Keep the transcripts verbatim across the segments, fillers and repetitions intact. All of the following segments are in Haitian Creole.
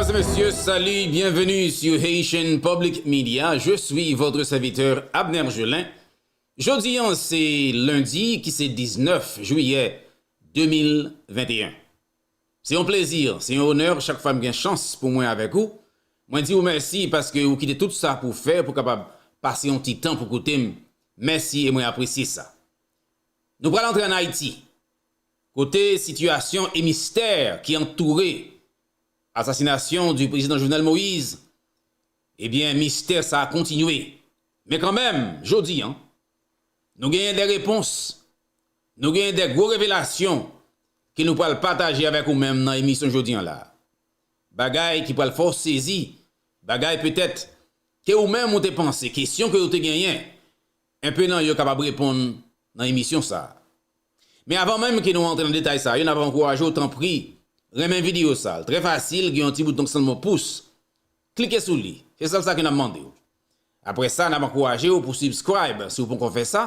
Mesdames et messieurs, salut, bienvenue sur Haitian Public Media. Je suis votre serviteur Abner Gelin. Jodi an se lendi ki se diznèf jiyè de mil venteyen. Se yon plezi, se yon onè chak fwa m gen chans pou mwen avèk ou. Mwen di w mèsi paske ou kite tout sa pou w fè pou w kapab pase yon ti tan pou koute m. Mèsi e mwen apresye sa. Nou pral antre ann Ayiti, kote sitiyasyon e mistè ki antoure asasinasyon di prezidan Jovenel Moïse, ebyen, mistè sa a kontinye. Men kanmenm, jodi an, nou genyen de repons, nou genyen de gwo revelasyon ke nou pral pataje avèk ou menm nan emisyon jodi an la. Bagay ki pral fè w sezi, bagay petèt ke ou menm ou te panse, kesyon ke ou te genyen, enpe nan yo kapab reponn nan emisyon sa a. Men avan menm ke nou antre nan detay sa yo, n ap ankouraje w, tanpri, renmen videyo sa a. L trè fasil, gen yon ti bouton ki sanble yon pous. Klike sou li. Se sèl sa ke n ap mande w. Apre sa, n ap ankouraje w pou subscribe, si w poko fè sa,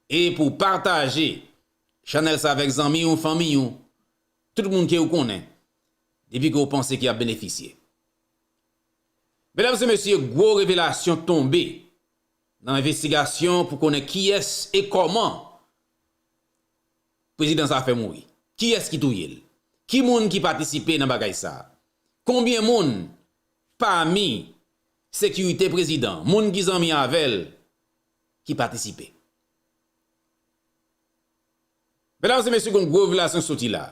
e pou pataje chanèl sa avèk zanmi w, fanmi w, tout moun ke w konnen, depi ke w panse ki ap benefisye. Medam e mesye, gwo revelasyon tonbe nan envestigasyon pou konnen kiyès e kòman prezidan sa a fè mouri. Kiyès ki touye l? Ki moun ki patisipe nan bagay sa a? Konbyen moun pami sekirite prezidan, moun ki zanmi avè l, ki patisipe? Medam e mesye, gon gwo revelasyon soti la.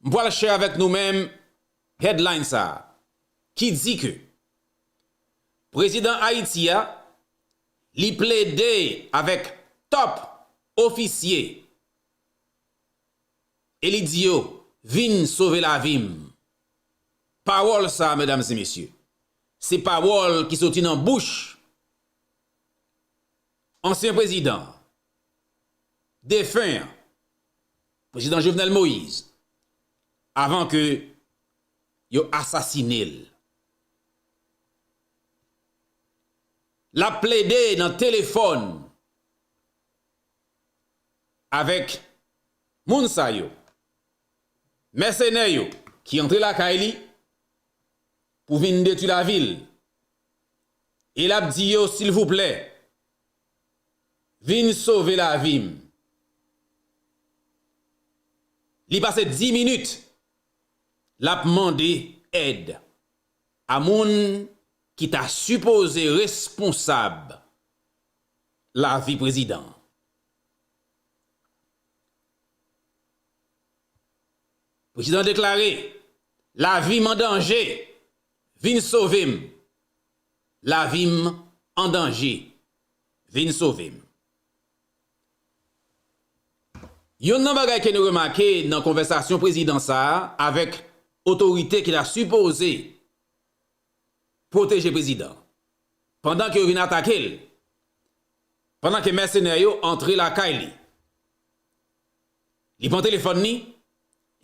M pral share avèk nou menm headline sa a, ki di ke prezidan Ayiti a, li plede avèk top ofisye e li di yo, "Vin sove lavi m." Pawòl sa a, medam e mesye, se pawòl ki soti nan bouch ansyen prezidan, defen an, prezidan Jovenel Moïse, avan ke yo asasine l. L ap plede nan telefòn avèk moun sa yo, mèsenè yo ki antre lakay li pou vin detwi lavi l. E l ap di yo, "Silvouplè, vin sove lavi m." Li pase dis minit, l ap mande èd a moun ki ta sipoze responsab lavi prezidan an. Prezidan deklare, "Lavi m an danje, vin sove m. Lavi m an danje, vin sove m." Youn nan bagay ke nou remake nan konvèsasyon prezidan sa a avèk otorite ki ta sipoze pwoteje prezidan, pandan ke yo vin atake l, pandan ke mèsenè yo antre lakay li, li pran telefòn li,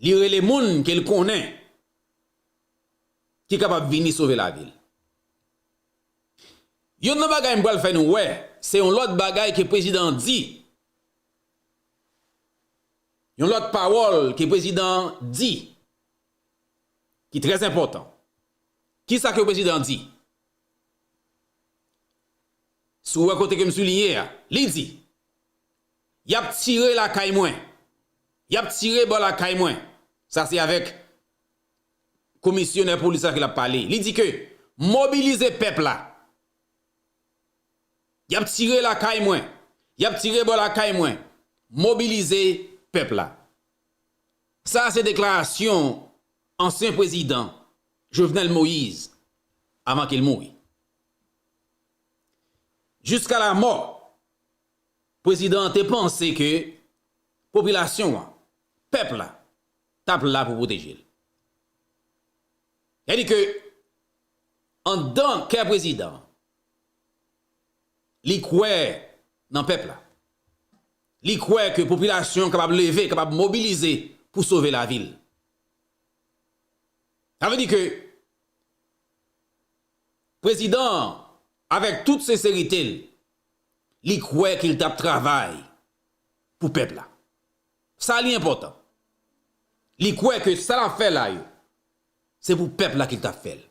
li rele moun ke l konnen ki kapab vini sove lavi l. Youn nan bagay m pral fè nou wè, se yon lòt bagay ke prezidan an di. Yon lòt pawòl ke prezidan an di, ki trè enpòtan. Kisa ke prezidan an di? Si w wè kote ke m souliye a, li di, "Y ap tire lakay mwen. Y ap tire bò lakay mwen." Sa se avèk komisyonè polis la ke l ap pale. Li di ke, "Mobilize pèp la. Y ap tire lakay mwen. Y ap tire bò lakay mwen. Mobilize pèp la." Sa se deklarasyon ansyen prezidan Jovenel Moïse avan ke l mouri. Jiska lamò, prezidan an te panse ke popilasyon an, pèp la, t ap la pou pwoteje l. Sètadi ke anndan kè prezidan, li kwè nan pèp la. Li kwè ke popilasyon an kapab leve, kapab mobilize pou sove lavi l. Sa vle di ke prezidan an, avèk tout senserite l, li kwè ke l t ap travay pou pèp la. Sa li enpòtan. Li kwè ke sa l ap fè la yo, Se pou pèp la ke l t ap fè l.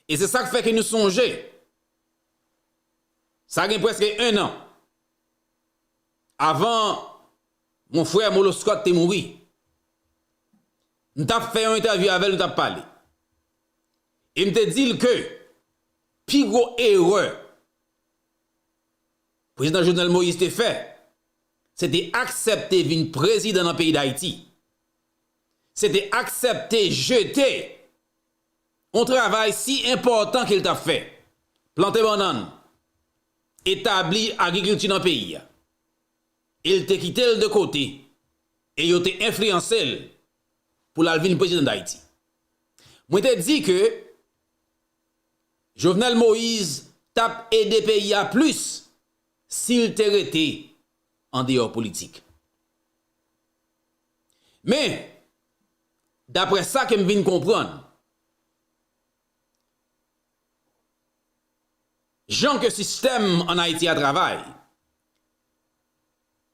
E se sa k fè ke nou sonje, sa gen prèske en an, avan mon frè Molo Scott te mouri, m t ap fè yon entèvyou avè l, nou t ap pale. E m te di l ke pi gwo erè Prezidan Jovenel Moïse te fè, se te aksepte vin prezidan nan peyi Dayiti. Se te aksepte jete yon travay si enpòtan ke l t ap fè. Plante bannann, etabli agrikilti nan peyi a. E l te kite l de kote, e yo te enfliyanse l pou l al vin prezidan Dayiti. Mwen te di ke Jovenel Moïse t ap ede peyi a plis si l te rete andeyò politik. Men, daprè sa ke m vin konprann, jan ke sistèm ann Ayiti a travay,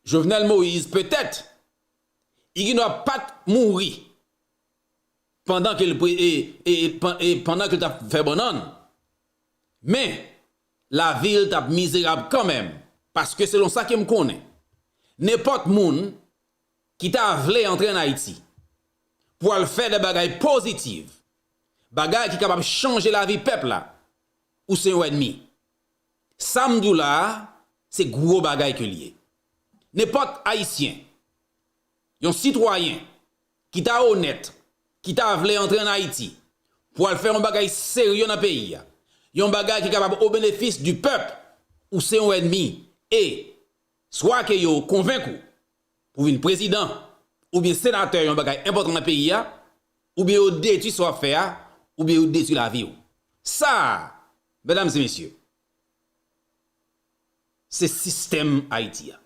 Jovenel Moïse, petèt, li gendwa pa t mouri pandan ke l pre-, e, e, e, pan-, e pandan ke l t ap fè bannann. Men, lavi l t ap mizerab kanmenm, paske selon sa ke m konnen, nenpòt moun ki ta vle antre ann Ayiti pou al fè de bagay pozitif, bagay ki kapab chanje lavi pèp la, ou se yon ènmi. Sa m di w la a, se gwo bagay ke l ye. Nenpòt Ayisyen, yon sitwayen ki ta onèt, ki ta vle antre ann Ayiti pou al fè yon bagay serye nan peyi a, yon bagay ki kapab o benefis di pèp, ou se yon ènmi. E swa ke yo konvenk ou pou vin prezidan oubyen senatè yon bagay enpòtan nan peyi a, oubyen yo detwi sa w ap fè a, oubyen yo detwi lavi w. Sa a, medam e mesye, se sistèm Ayiti a.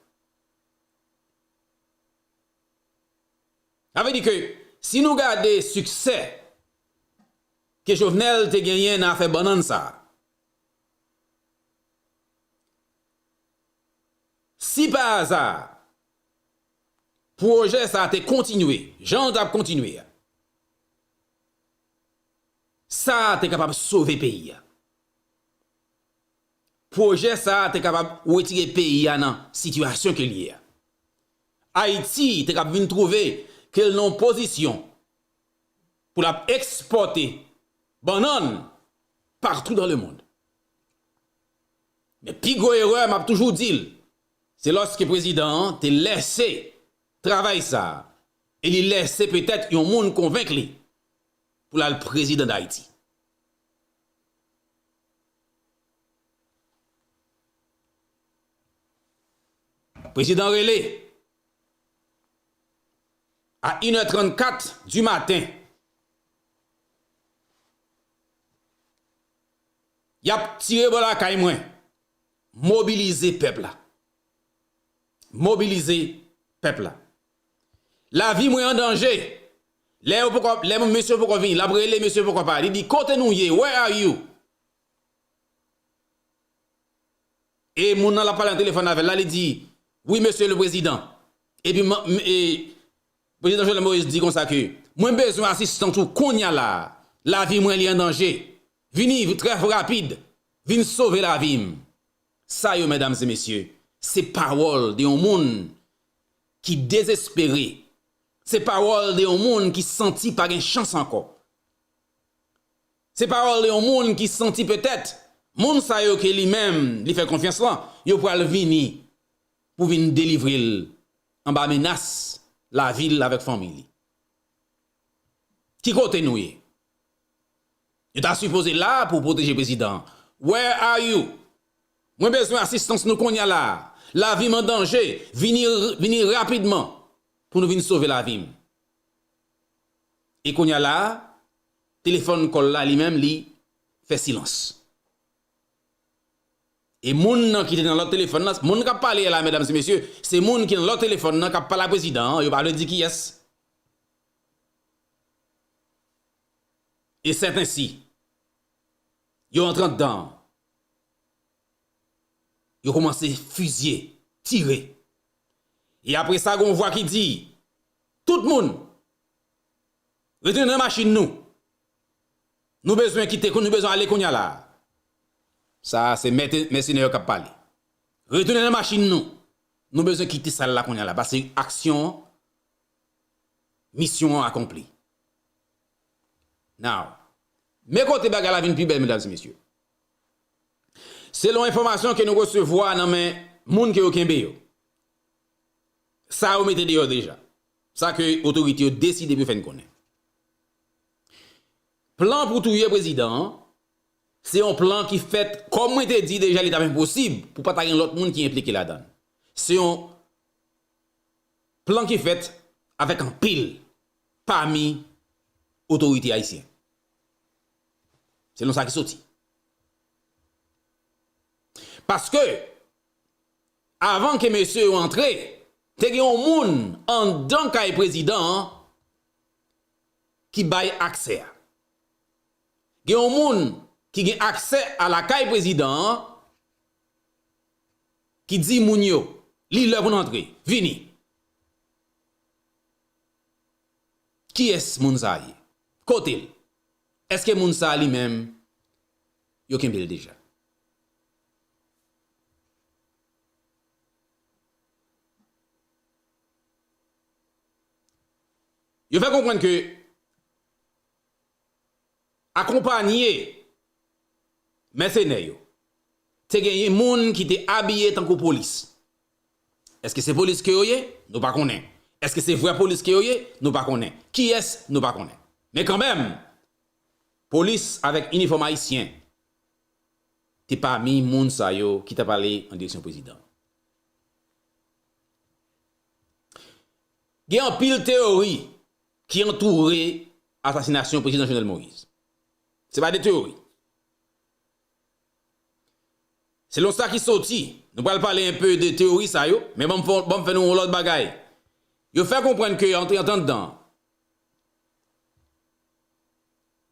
Sa vle di ke si nou gade siksè ke Jovenel te genyen nan afè bannann sa a, si pa aza pwojè sa a te kontinye jan l t ap kontinye a, sa a te kapab sove peyi a. Pwojè sa a te kapab retire peyi a nan sitiyasyon ke l ye a. Ayiti te kab vin twouve ke l nan yon pozisyon pou l ap ekspòte bannann partout dans le monde. Men pi gwo erè, m ap toujou di l, se lòske prezidan an te lèse travay sa a, e li lèse petèt yon moun konvenk li pou l al prezidan Dayiti. Prezidan rele a inè trannkat di maten. Y ap tire bò lakay mwen. Mobilize pèp la. Mobilize pèp la. Lavi mwen an danje. Lè yo poko, lè mesye poko vini, l ap rele, mesye poko pa. Li di, "Kote nou ye? Where are you?" E moun nan l ap pale nan telefòn avè l la, li di, "Wi, mesye le prezidan." Epi, man, m, e, prezidan Jovenel Moïse di konsa ke, "Mwen bezwen asistans ou kounye a la a. Lavi mwen li an danje. Vini trè rapid. Vin sove lavi m." Sa yo, medam e mesye, se pawòl de yon moun ki dezespere. Se pawòl de yon moun ki santi pa gen chans ankò. Se pawòl de yon moun ki santi petèt moun sa yo ke li menm li fè konfyans lan, yo pral vini pou vin delivre l anba menas lavi l avèk fanmi li. Ki kote nou ye? Yo ta sipoze la pou pwoteje prezidan an. Where are you? Mwen bezwen asistans nou kounye a la a. Lavi m an danje. Vini, vini rapidman pou nou vin sove lavi m. E kounye a la a, telefòn kò l la li menm li fè silans. E moun nan ki te nan lòt telefòn nan, moun k ap pale a la, medam e mesye, se moun ki nan lòt telefòn nan k ap pale a prezidan an, yo pa vle di kiyès. E sètensi, yo antre anndan an. Yo kòmanse fizye, tire. E apre sa, gen yon vwa ki di, "Tout moun, Retounen nan machin nou. Nou bezwen kite, nou bezwen ale kounye a la. Sa a se mèt-, mèsenè yo k ap pale. Retounen nan machin nou. Nou bezwen kite sal la kounye a la. Paske aksyon an, misyon an akonpli. Now, men kote bagay la vin pi bèl, medam e mesye. Selon enfòmasyon ke nou resevwa nan men moun ke yo kenbe yo, sa yo mete deyò deja. Sa ke otorite yo deside pou yo fè n konnen. Plan pou touye prezidan an, se yon plan ki fèt, kòm mwen te di deja, li t ap enposib pou pa ta gen lòt moun ki enplike ladan l. Se yon plan ki fèt avèk anpil pami otorite ayisyen. Selon sa ki soti. Paske, avan ke mesye yo antre, te gen yon moun anndan kay prezidan an ki bay aksè a. Gen yon moun ki gen aksè a lakay prezidan an, ki di moun yo, li lè pou n antre, vini. Kiyès moun sa a ye? Kote l? Èske moun sa a li menm, yo kenbe l deja? Yo fè konprann ke akonpanye mèsenè yo, te genyen moun ki te abiye tankou polis. Èske se polis ke yo ye? Nou pa konnen. Èske se vrè polis ke yo ye? Nou pa konnen. Kiyès? Nou pa konnen. Men kanmenm, polis avèk inifòm ayisyen te pami moun sa yo ki t ap ale an direksyon prezidan. Gen anpil teyori ki antoure asasinasyon prezidan Jovenel Moïse. Se pa de teyori. Selon sa ki soti, nou pral pale enpe de teyori sa yo, men ban m fè, ban m fè nou yon lòt bagay. Yo fè konprann ke yo antre anndan.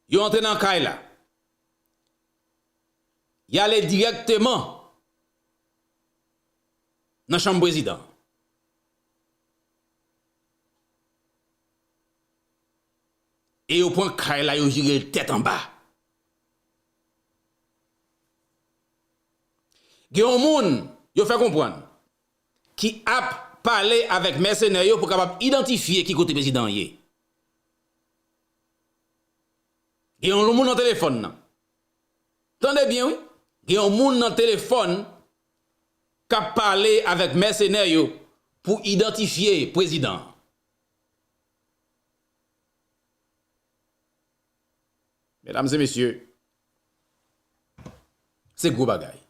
Yo antre nan kay la. Y ale dirèkteman nan chanm prezidan. E yo pran kay la, yo vire l tèt anba. Gen yon moun, yo fè konprann, ki ap pale avèk mèsenè yo pou kapab idantifye ki kote prezidan an ye. Gen yon moun nan telefòn nan. Tande byen, wi. Gen yon moun nan telefòn k ap pale avèk mèsenè yo pou idantifye prezidan an. Medam e mesye, se gwo bagay.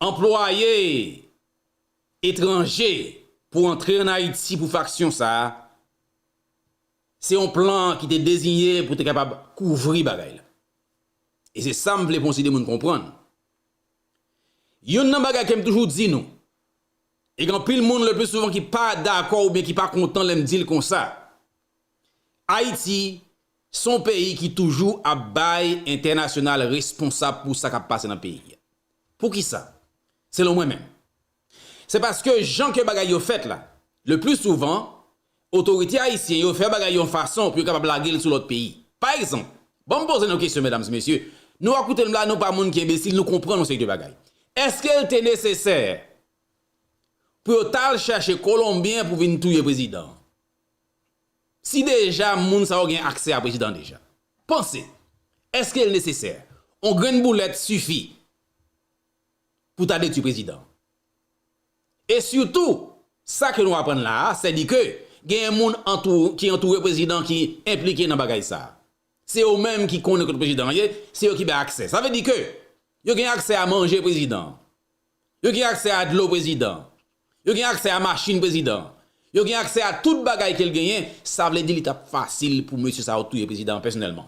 Anplwaye etranje pou antre ann Ayiti pou fè aksyon sa a, se yon plan ki te deziye pou te kapab kouvri bagay la. E se sa m vle pou yon seri de moun konprann. Youn nan bagay ke m toujou di nou, e gen anpil moun le pli souvan ki pa dakò oubyen ki pa kontan lè m di l konsa. Ayiti, se yon peyi ki toujou ap bay entènasyonal responsab pou sa k ap pase nan peyi a. Poukisa? Selon mwen menm. Se paske jan ke bagay yo fèt la, le pli souvan, otorite ayisyen yo fè bagay yon fason pou yo kapab lage l sou lòt peyi. Pa egzanp, ban m poze nou kesyon, medam e mesye. Nou ap koute m la, nou pa moun ki enbesil, nou konprann yon seri de bagay. Èske l te nesesè pou yo t al chache Kolonbyen pou vin touye prezidan an? Si deja moun sa yo gen aksè a prezidan deja, panse, èske l nesesè? On grenn boulèt sifi pou ta detwi prezidan. E sitou, sa ke nou aprann la a, sèdi ke genyen moun antou-, ki antoure prezidan ki enplike nan bagay sa a. Se yo menm ki konnen kote prezidan an ye, se yo ki bay aksè. Sa vle di ke yo gen aksè a manje prezidan an. Yo gen aksè a dlo prezidan an. Yo gen aksè a machin prezidan an. Yo gen aksè a tout bagay ke l genyen, sa vle di li t ap fasil pou mesye sa yo touye prezidan an pèsonèlman.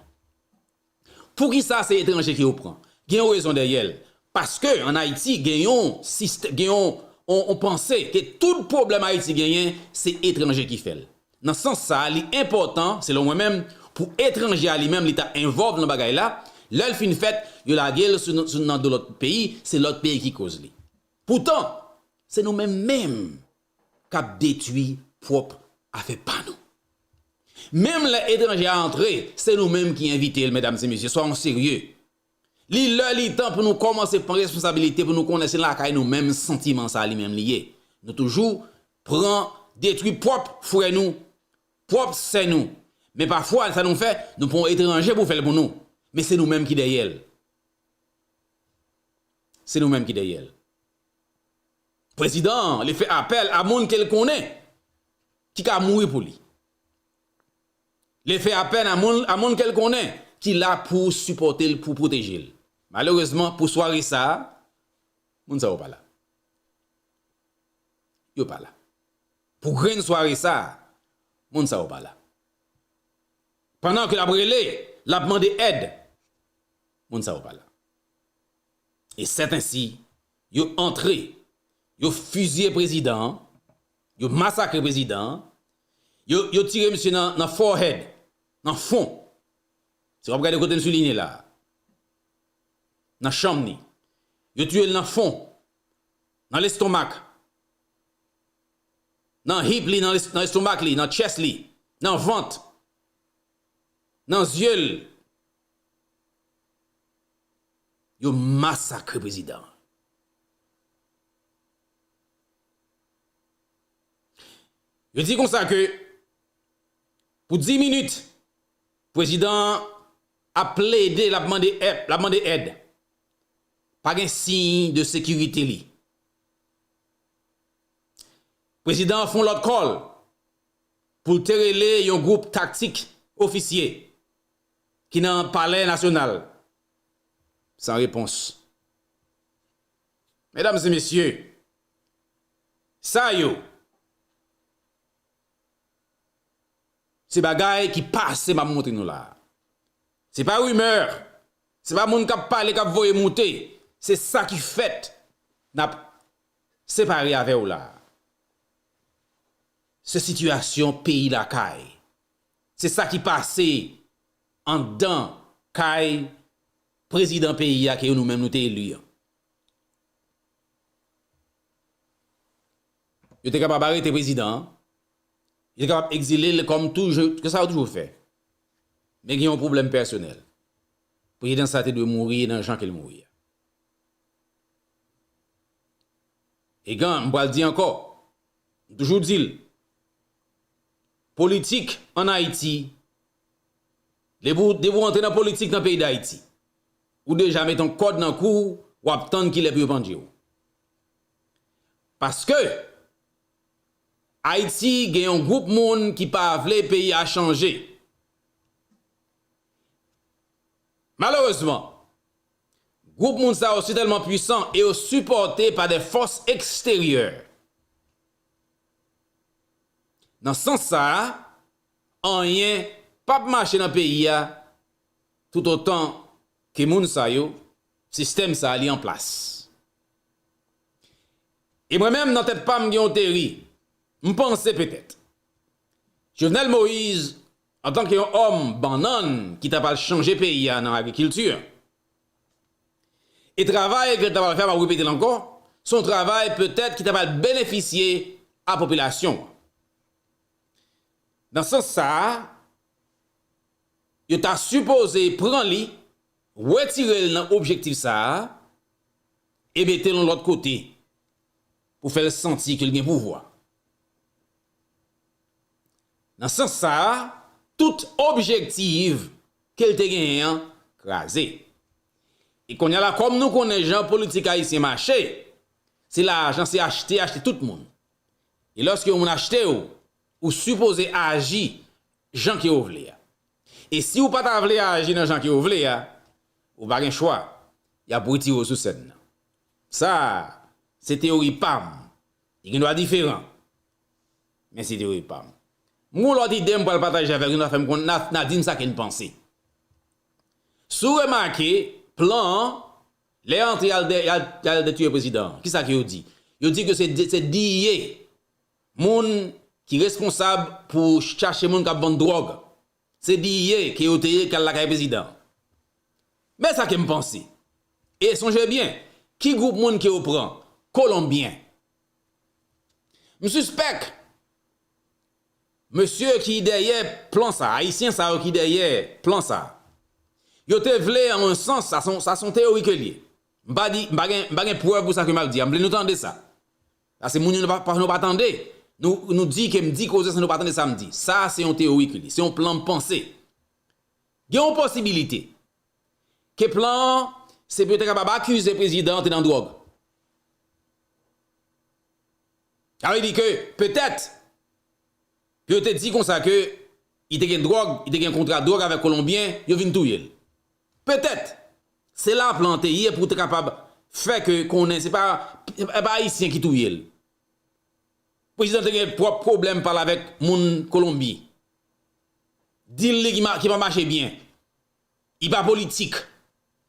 Poukisa se etranje ke yo pran? Gen yon rezon dèyè l. Paske ann Ayiti, gen yon sistè-, gen yon, yon, yon panse ke tout pwoblèm Ayiti genyen, se etranje ki fè l. Nan sans sa a, li enpòtan, selon mwen menm, pou etranje a li menm, li ta envolve nan bagay la. Lè l fin fèt, yo lage l sou, sou nan do lòt peyi, se lòt peyi ki koz li. Poutan, se nou menm menm k ap detwi pwòp afè pa nou. Menm lè etranje a antre, se nou menm ki envite l, medam e mesye, soyons sérieux. Li lè, li tan pou nou kòmanse pran responsabilite pou nou konnen se lakay nou menm santiman sa li menm li ye. Nou toujou pran detwi pwòp frè nou, pwòp sè nou. Men pafwa, sa nou fè, nou pran yon etranje pou fè l pou nou. Men se nou menm ki dèyè l. Se nou menm ki dèyè l. Prezidan an, li fè apèl a moun ke l konnen ki ka mouri pou li. Li fè apèl a moun, a moun ke l konnen ki la pou sipòte l, pou pwoteje l. Malerezman, pou sware sa a, moun sa yo pa la. Yo pa la. Pou grenn sware sa a, moun sa yo pa la. Pandan ke l ap rele, l ap mande èd, moun sa yo pa la. E sèt ensi, yo antre, yo fizye prezidan an, yo masakre prezidan an, yo, yo tire misye nan, nan forehead, nan fon. Si w ap gade kote m souliye la, nan chanm li, yo tiye l nan fon, nan lestomak, nan hip li, nan, nan estomak li, nan chest li, nan vant, nan zye l. Yo masakre prezidan an. Yo di konsa ke pou dis minit, prezidan an ap plede, l ap mande èd, l ap mande èd. Pa gen siy de sekirite li. Prezidan an fè yon lòt call pou l te rele yon gwoup taktik ofisye ki nan Palè Nasyonal. San repons. Medam e mesye, sa yo, se bagay ki pase m ap montre nou la a. Se pa rimè, se pa moun k ap pale, k ap voye moute. Se sa ki fèt, n ap separe avè w la a. Se sitiyasyon peyi lakay. Se sa ki pase anndan kay prezidan peyi a ke nou menm nou te eli an. Yo te kapab arete prezidan an. Yo te kapab egzile l kòm toujou, ke sa yo toujou fè. Men gen yon pwoblèm pèsonèl. Prezidan sa te dwe mouri nan jan ke l mouri a. E gen, m pral di ankò, m toujou di l, politik ann Ayiti, depi w, depi w antre nan politik nan peyi Dayiti, ou deja met yon kòd nan kou w, w ap tann kilè pou yo pandye w. Paske Ayiti gen yon gwoup moun ki pa vle peyi a chanje. Malerezman, gwoup moun sa yo si tèlman pwisan e yo sipòte pa de fòs eksteryè. Nan sans sa a, anyen p ap mache nan peyi a toutotan ke moun sa yo, sistèm sa a, li an plas. E mwen menm, nan tèt pa m, gen yon teyori. M panse petèt Jovenel Moïse, antanke yon òm bannann ki ta pral chanje peyi a nan agrikilti, e travay ke l ta pral fè, m ap repete l ankò, se yon travay petèt ki ta pral benefisye a popilasyon an. Nan sans sa a, yo ta sipoze pran li, retire l nan objektif sa a, e mete l yon lòt kote pou fè l santi ke l gen pouvwa. Nan sans sa a, tout objektif ke l te genyen an kraze. E kounye a la, kòm nou konnen jan politik ayisyen mache, se lajan, se achte, achte tout moun. E lòske yon moun achte w, ou sipoze aji jan ke w vle a. E si w pa ta vle aji nan jan ke w vle a, ou pa gen chwa. Y ap retire w sou sèn nan. Sa, se teyori pa m. Li gen dwa diferan. Men se teyori pa m. M gen yon lòt ide m pral pataje avèk nou, n a fè m konn, n a, n a di m sa ke n panse. Si w remake, plan an, lè y antre y al dè, y al, y al dètire prezidan an, kisa ke yo di? Yo di ke se, se D E A, moun ki responsab pou chache moun k ap vann dwòg. Se D E A ke yo te ye k al lakay prezidan an. Men sa ke m panse. E sonje byen, ki gwoup moun ke yo pran? Kolonbyen. M sispèk mesye ki dèyè plan sa, ayisyen sa yo ki dèyè plan sa, yo te vle, an yon sans, sa se yon, sa se yon teyori ke l ye. M pa di, m pa gen, m pa gen prèv pou sa ke m ap di a. M vle nou tande sa. Paske moun yo nou pa, pa, nou pa tande. Nou, nou di ke m di koze sa, nou pa tande sa m di. Sa se yon teyori ke l ye. Se yon plan m panse. Gen yon posibilite ke plan an, se pou yo te kapab akize prezidan an te nan dwòg. Sa vle di ke, petèt, pou yo te di konsa ke li te gen dwòg, li te gen kontra dwòg avèk Kolonbyen, yo vin touye l. Petèt, se la plan an te ye pou te kapab fè ke konnen se pa, se pa Ayisyen ki touye l. Prezidan te gen pwòp pwoblèm pale avèk moun Kolonbi. Deal li ki ma-, ki pa mache byen. Li pa politik.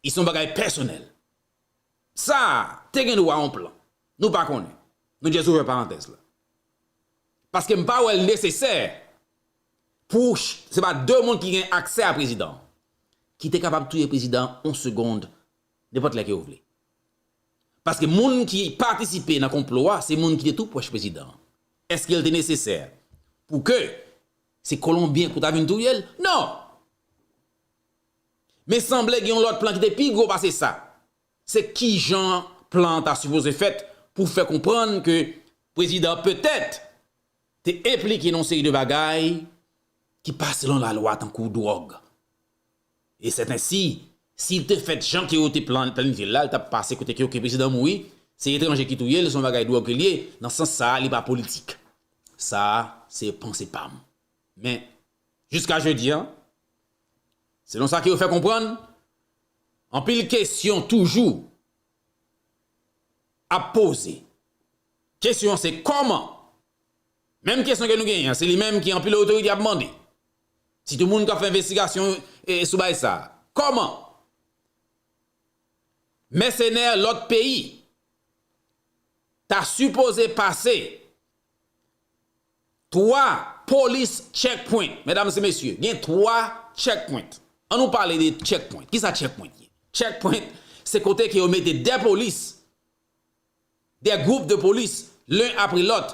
Li se yon bagay pèsonèl. Sa a te gen dwa yon plan. Nou pa konnen. Nou just ouvè parantèz la. Paske m pa wè l nesesè pou ch-, se pa de moun ki gen aksè a prezidan an, ki te kapab touye prezidan an yon segonn, nenpòt lè ke w vle. Paske moun ki patisipe nan konplo a, se moun ki te tou pwòch prezidan an. Èske l te nesesè pou ke se Kolonbyen pou ta vin touye l? Non! Men sanble gen yon lòt plan ki te pi gwo pase sa. Se kijan plan an ta sipoze fèt pou fè konprann ke prezidan an petèt te enplike nan yon seri de bagay ki pa selon lalwa tankou dwòg. E sèten si, si l te fèt jan ke yo te plan-, planifye l la, l t ap pase kote ke, oke, prezidan mouri, se etranje ki touye l, se yon bagay dwòg ke l ye, nan sans sa a, li pa politik. Sa a, se panse pa m. Men, jiska jodi a, selon sa ke yo fè konprann, anpil kesyon toujou ap poze. Kesyon an se kòman? Menm kesyon ke nou genyen an, se li menm ke anpil otorite ap mande. Sitou moun k ap fè envestigasyon, e, sou bagay sa a. Kòman mèsenè lòt peyi ta sipoze pase twa polis checkpoint, medam e mesye, gen twa checkpoint. An nou pale de checkpoint. Kisa checkpoint ye? Checkpoint, se kote ke yo mete de polis, de gwoup de polis, len apre lòt,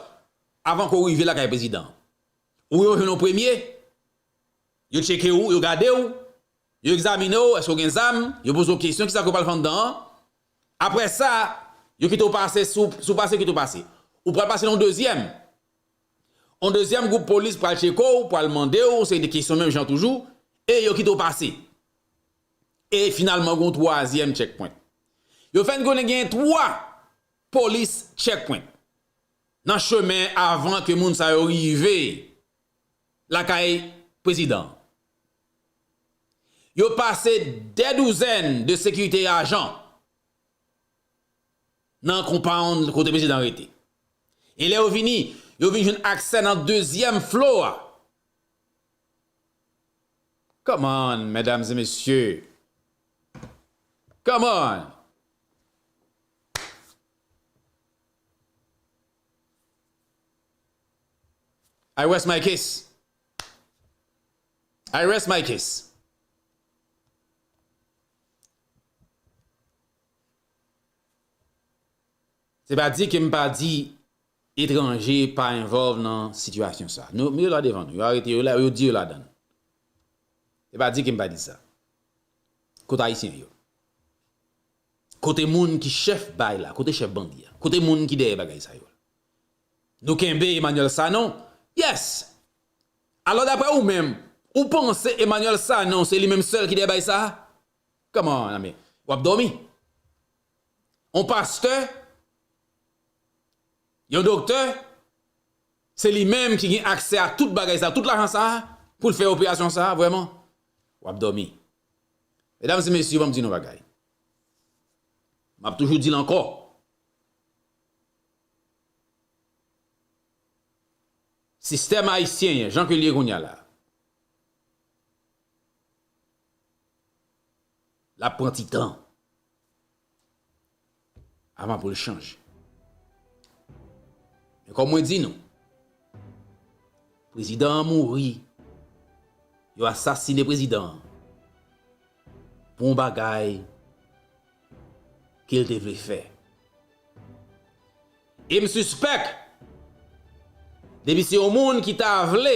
avan ke w rive lakay prezidan an. Ou yo jwenn ou premye, yo tcheke w, yo gade w, yo egzamine w, èske w gen zam, yo poze w kesyon, kisa ke w pral fè anndan an. Apre sa, yo kite w pase, si w, si w pase, yo kite w pase. Ou pral pase nan yon dezyèm. Yon dezyèm gwoup polis pral tcheke w, pral mande w, yon seri de kesyon menm jan toujou, e yo kite w pase. E finalman, gen yon twazyèm checkpoint. Yo fè n konnen gen twa polis checkpoint nan chemen avan ke moun sa yo rive lakay prezidan an. Yo pase dè douzèn de sekirite e ajan nan compound kote prezidan an rete. E lè yo vini, yo vin jwenn aksè nan dezyèm flo a. Come on, medam e mesye. Come on. I rest my case. I rest my case. Se pa di ke m pa di etranje pa envolve nan sitiyasyon sa. Nou, yo la devan nou, yo arete yo la, yo di yo ladan. Se pa di ke m pa di sa. Kote ayisyen yo? Kote moun ki chèf bay la? Kote chèf bandi a? Kote moun ki dèyè bagay sa yo? Nou kenbe Emmanuel Sanon? Yes! Alò, daprè ou menm, ou panse Emmanuel Sanon se li menm sèl ki dèyè bay sa? Come on, ami. W ap dòmi? Yon pastè, yon doktè, se li menm ki gen aksè a tout bagay sa, tout lajan sa, pou l fè operasyon sa, vrèman? W ap dòmi. Medam e mesye, ban m di nou bagay. M ap toujou di l ankò. Sistèm ayisyen an, jan ke l ye kounye a la, l ap pran ti tan avan pou l chanje. Men kòm mwen di nou, prezidan an mouri, yo asasine prezidan an pou yon bagay ke l te vle fè. E m sispèk Depi se yon moun ki ta vle,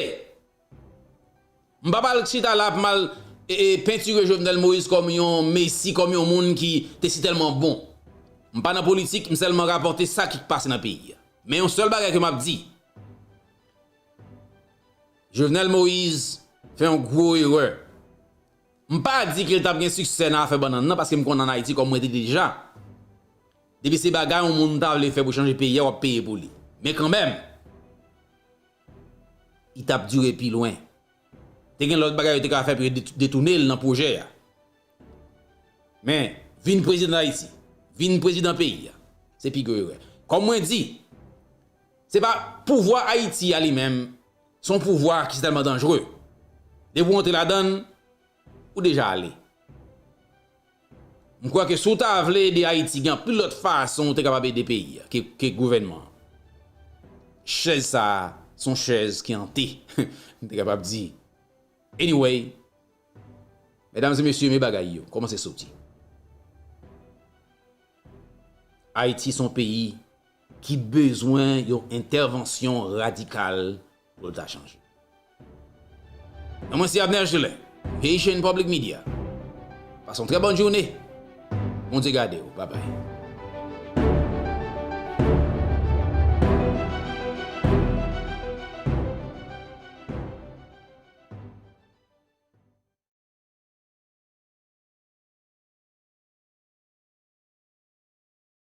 m pa pral chita la pou m al e, e, pentire Jovenel Moïse kòm yon mesi, kòm yon moun ki te sitèlman bon. M pa nan politik, m sèlman rapòte sa ki pase nan peyi a. Men yon sèl bagay ke m ap di, Jovenel Moïse fè yon gwo erè. M pa di ke l t ap gen siksè nan afè bannann nan, paske m konn ann Ayiti kòm mwen te deja. Depi se bagay yon moun ta vle fè pou chanje peyi a, w ap peye pou li. Men kanmenm, li t ap dire pi lwen. Te gen lòt bagay yo te ka fè pou yo det-, detounen l nan pwojè a. Men, vin prezidan Ayiti, vin prezidan peyi a, se pi gwo erè. Kòm mwen di, se pa pouvwa Ayiti a li menm, se yon pouvwa ki sitèlman danjere. Depi w antre ladan l, ou deja ale. M kwè ke si w ta vle ede Ayiti, gen anpil lòt fason w te kapab ede peyi a ke, ke gouvènman an. Chèz sa a, se yon chèz ki ante, m te kapab di. Anyway, medam e mesye, men bagay yo kòmanse soti. Ayiti se yon peyi ki bezwen yon entèvansyon radikal pou l ta chanje. Non, mwen se Abner Gelin, Haitian Public Media. Pase yon trè bòn jounen. Bondye gade w. Babay.